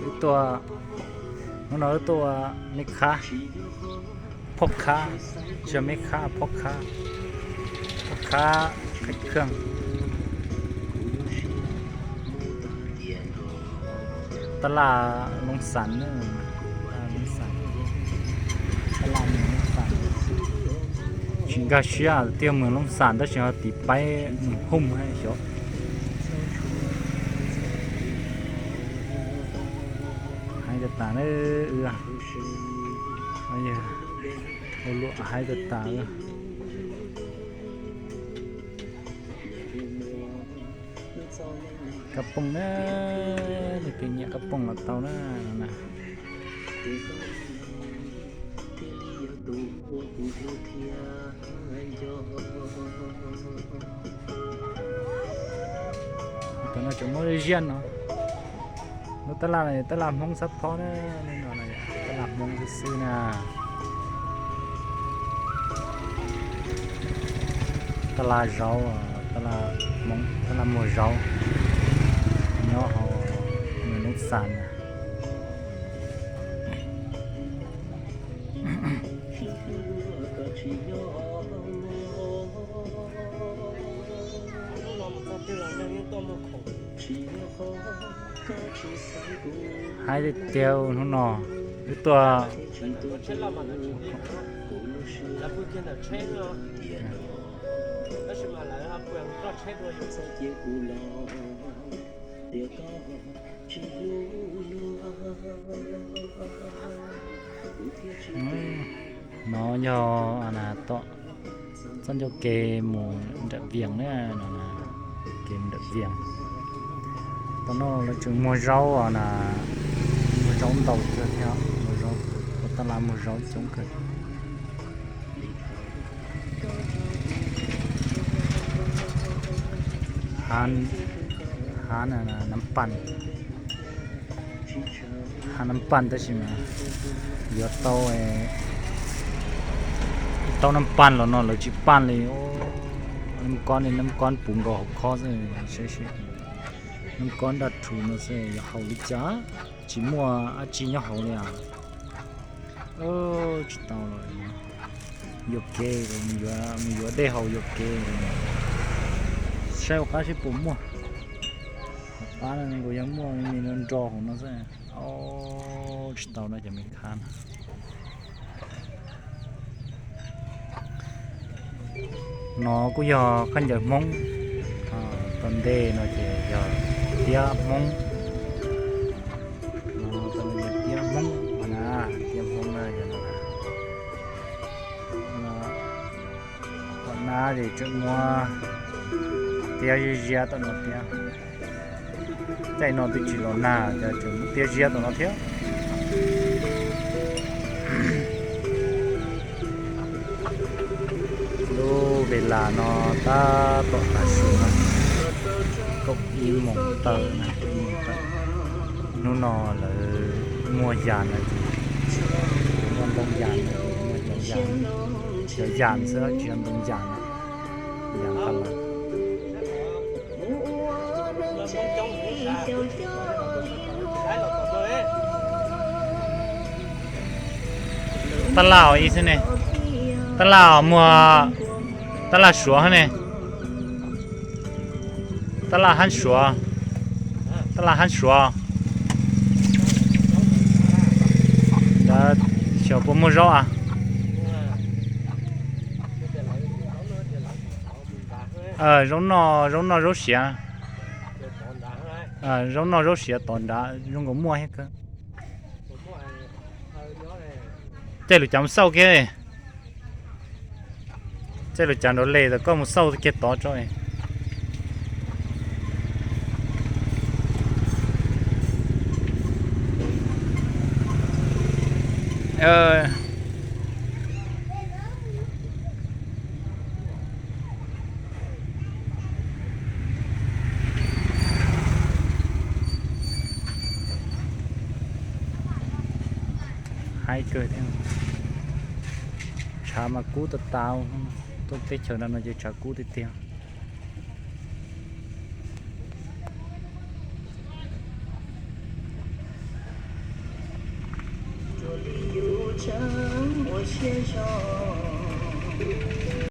Wb tuaj, hnub no wb tuaj ua me khab, phob khab, tsis yog me khab, phob khab, phob khab, khaij kheej. Tab laj Loob Xas, Loob Xas, tab laj Mws Loob Xas. Tsis nkag siab tias Mws Loob Xas tab sis ho tiv paib Mws Hooj xyov. Hais tas tas na, ua luam hais tas tas. Kab pooj na, nws kev nyiam kab pooj los tau na. Tam no tseem muaj ziaj no. Lub tab laj no yog tab laj Hmoob xab phob na, no tab laj Hmoob xwb xwb na. Tab laj Zauv, tab laj Hmoob, tab laj Muag Zauv, nyob hauv Mws Loob Xas na. Hais tias tiag hnub no wb tuaj, no yog tom txoj ncauj ke mus nram Vias na, no ke mus nram Vias. Tom no lawv tseem muag zaub na, muag zaub ntau kawg thiab, muag zaub, tab laj muag zaub coob kawg. Hav, hav na, nam pas, hav nam pas tab sis mas yuav tau, tau nam pas los no lawv tsis pas li. Nam kob li, nam kob puv nkaus hauv khob xwb, saib seb nam kob daj rhuv no xwb yuav haus li cas, tsis muaj dab tsi nyob hauv li as. Tsis tau los, yuam kev, mus yuav dej haus yuam kev. Saib ua qab seb puas muaj. Hauv qab no nkaus yog muaj me nro nro hauv no xwb. Tsis tau no cov me khab no. No kuj yog khaub ncaws Hmoob. Tom ntej no ces yog tiab Hmoob. Tiab Hmoob na, tiab Hmoob na. Tom nab ces tseem muaj tiab ziab ziab tom no thiab. Caij no twb tsis los nag ces tseem muaj tiab ziab tom no thiab. Lub ve las no tab tom tav su na, kaum ib moos tawm na, kaum ib moos tawm. Hnub no lawv muag yas na, muag ntoo yas, muag cov yas, cov yas xwb tsis yog ntoo yas na, yas tab laj. Tab laj ib xwb ne, tab laj muag, tab laj Suav ne, tab laj hab Suav, tab laj hab Suav. Xyov puas muaj zaub a. Zaub noj, zaub noj zaub siav. Zaub noj zaub siav tod nrad zoo nkaus muaj thiab kawg. Caij lub cav mus xauj kiag. Caij lub cav nrov les tod koj mus xauj kiag tod tso. Haib kawg thiab. Tshav mas kub tas tas, tuaj teb chaws no no ces tshav kub tiag tiag. seev ua siab zog.